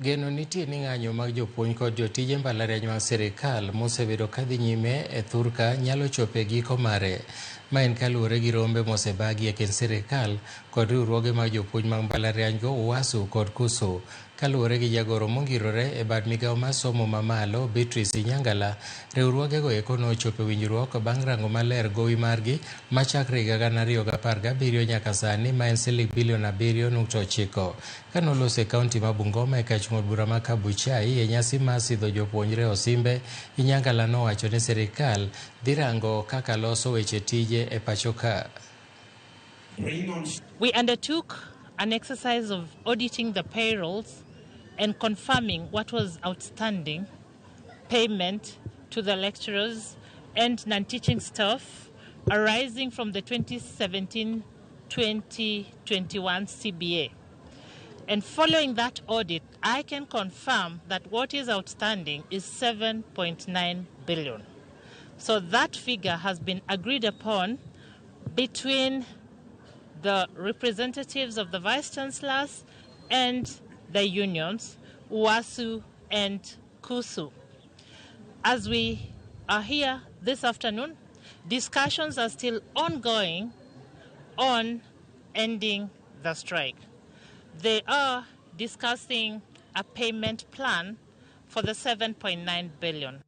Geno nitie ni ng'anyo mag jopuonj kod jotije mbalariany mag sirikal mosebedo kadhi nyime e thurka nyalo chopo e giko mare. Ma en kaluwore gi rombe mosebagi e kind sirikal kod riwruoge mag jopuonj mag mbalariany go UASU kod KUSU. Kaluwore gi jagoro mongirore e bad migawo mar somo mamalo Beatrice Inyangala, riwruogego eko nochopo e winjruok bang' rango maler gowi margi machakre higa 2017 nyaka sani ma en siling bilion 7.9. Kane oloso e kaunti ma Bungoma e kach ng'od bura ma Kabuchai e nyasi mar sidho jopuonjre osimbe, Inyangala nowacho ni sirikal dhi rango kaka loso weche tije e pacho ka. We undertook an exercise of auditing the payrolls and confirming what was outstanding payment to the lecturers and non-teaching staff arising from the 2017-2021 CBA. And following that audit, I can confirm that what is outstanding is 7.9 billion. So that figure has been agreed upon between the representatives of the vice chancellors and the unions, UASU and KUSU. As we are here this afternoon, discussions are still ongoing on ending the strike. They are discussing a payment plan for the 7.9 billion.